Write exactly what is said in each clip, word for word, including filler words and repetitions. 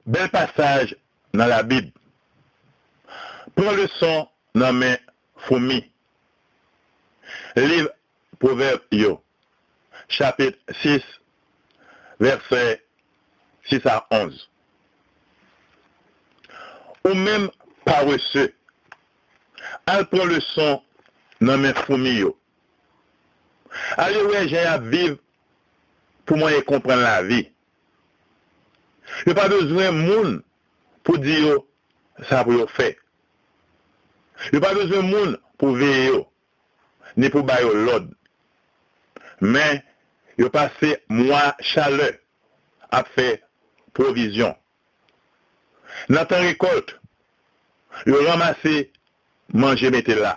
bèl pasaj nan Labib. Pran leson nan men foumi. Liv Pwovèb yo, chapit sis, vèsè sis a onz. Ou menm parese, al pran leson nan men foumi yo. Ale wè jan y ap viv pou mwen e konprann lavi. Yo pa bezwen moun pou di yo sa pou yo fè. Yo pa bezwen moun pou veye yo, ni pou ba yo lòd. Men, yo pase mwa chalè ap fè pwovizyon. Nan tan rekòlt, yo ranmase manje mete la.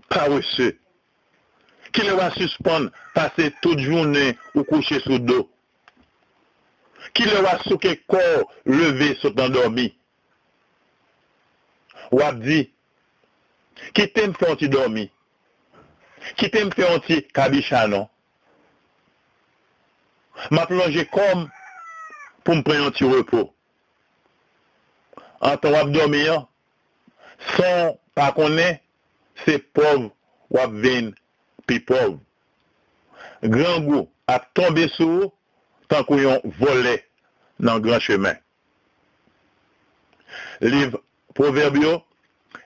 Parese, kilè w a sispann pase tout jounen ou kouche sou do? Kilè w a souke kò w leve sot nan dòmi? W ap di, kite m fè yon ti dòmi. Kite m fè yon ti kabicha non. M ap lonje kò m pou m pran yon ti repo. Antan w ap dòmi an, san w pa konnen, se pòv w ap vin pi pòv. Grangou ap tonbe sou ou tankou yon vòlè nan gran chemen. Liv Pwovèb yo,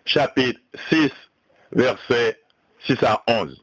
chapit sis, vèsè sis a onz.